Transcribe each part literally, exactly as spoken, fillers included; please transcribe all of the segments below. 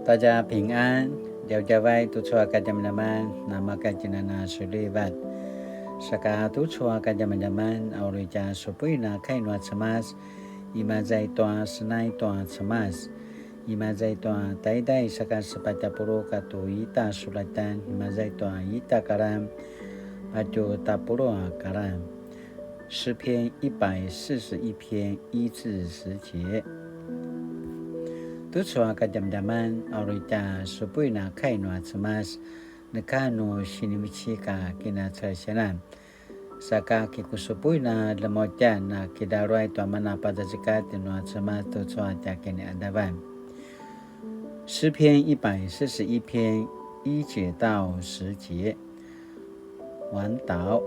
大家平安, djavadjavay tucu a kadjamadjaman, namakatjinana sulivat. Saka tucu a kadjamadjaman, a uri tja supuin a kai nua Cemas, imaza i tua Senai tua Cemas, imaza i tua taiday saka sepatj a puluq katua ita sulatan, imaza i tua ita karan, patje tapuluq a karan. 诗篇一百四十一篇一至十节。Tucu a kadjamadjaman, a uri tja supuin a kai nua Cemas, neka nu sinivecik a kinacalisianan. Saka kikusupuin a lemautjan a kidaluay tua mana pazazekatj nua Cemas tucu a tja kiniadavan. 诗篇一百四十一篇一节到十节。 晚祷。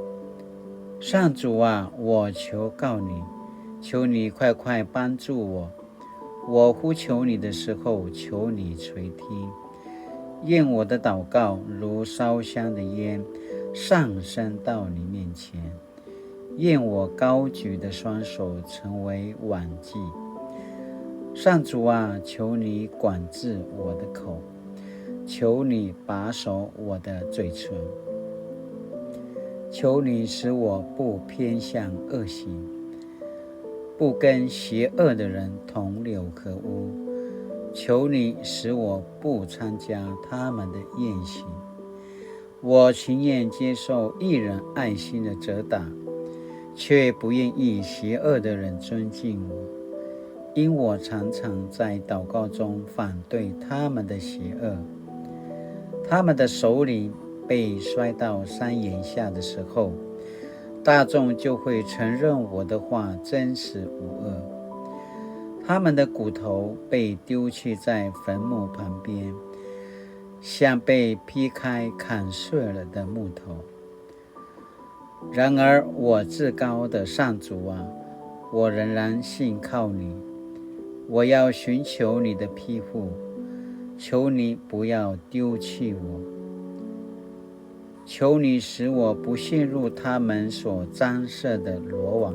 上主啊，我求告你，求你快快帮助我。我呼求你的时候，求你垂听。愿我的祷告如烧香的烟，上升到你面前。愿我高举的双手成为晚祭。上主啊，求你管制我的口，求你把守我的嘴唇。求你使我不偏向恶行，不跟邪恶的人同流合污。求你使我不参加他们的宴席。我情愿接受义人爱心的责打，却不愿意邪恶的人尊敬我，因我常常在祷告中反对他们的邪恶。他们的首领被摔到山岩下的时候，大众就会承认我的话真实无误。他们的骨头被丢弃在坟墓旁边，像被劈开砍碎了的木头。 然而我至高的上主啊，我仍然信靠你。我要寻求你的庇护，求你不要丢弃我。求你使我不陷入他们所张设的罗网，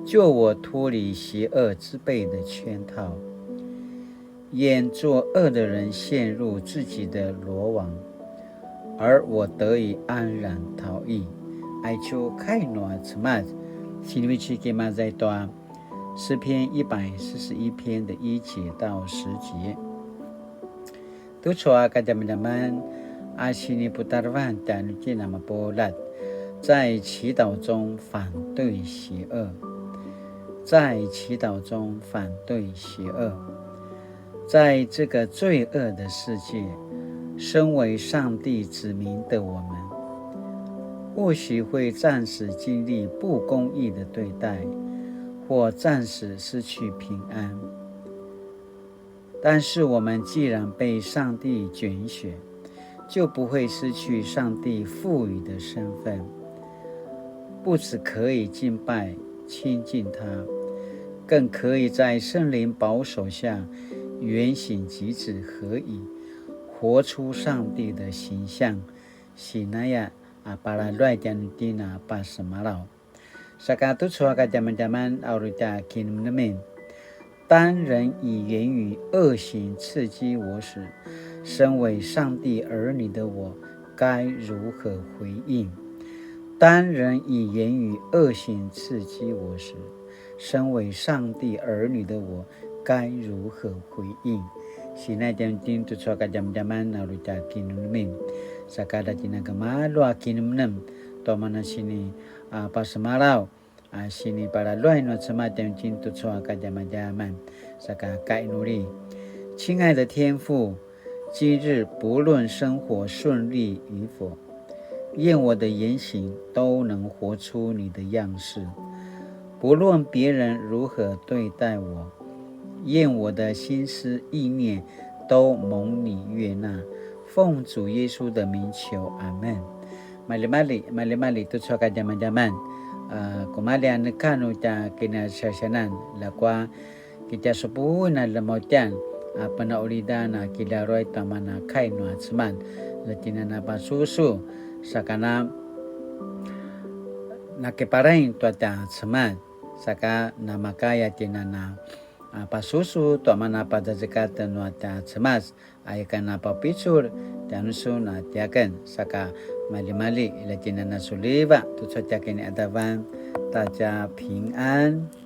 救我脱离邪恶之辈的圈套。 愿作恶的人陷入自己的罗网，而我得以安然逃逸。Aicu kai nua Cemas, sinivecik imaza i tua 诗篇一百四十一篇的一节到十节。Tucu a kadjamadjaman a siniputarevan tjanuitjen a mapuljat, 在祈祷中反对邪恶。在祈祷中反对邪恶。 在这个罪恶的世界，身为上帝子民的我们，或许会暂时经历不公义的对待，或暂时失去平安。但是我们既然被上帝拣选， 就不会失去上帝赋予的身份，不只可以敬拜亲近他，更可以在圣灵保守下言行举止合宜，活出上帝的形象。Sinaya a palaluay tjanuitjen a pasemalaw. Saka tucu a kadjamadjaman a uri tja kinemenemen. 当人以言语恶行刺激我时，身为上帝儿女的我该如何回应？当人以言语恶行刺激我时，身为上帝儿女的我该如何回应？Sinaya tjanuitjen tucu a kadjamadjaman a uri tja kinemenemen. Saka la tjinangemalua kinemenem tua mana sini a pasemalaw a sinipalaluay nua Cemas tjanuitjen tucu a kadjamadjaman. Saka kainuli. 亲爱的天父，今日不论生活顺利与否，愿我的言行都能活出你的样式。不论别人如何对待我，愿我的心思意念都蒙你悦纳。奉主耶稣的名求，阿们。Maljimalji, maljimalji tucu a kadjamadjaman. A, kumalji a neka nu tja kinasiasianan, ljakua ki tja supuin a lemautjan a penaqulidan a kilaruay tua mana kai nua Cemas. La tjinana pasusu, saka na, na kiparaing tua tja Cemas, saka namakaya tjinana a pasusu tua mana pazazekatjen nua tja Cemas, a ika na papicul tjanusun a tiaken, saka malimali ila tjinana suliva tucu a tiaken ni adavan. 大家平安。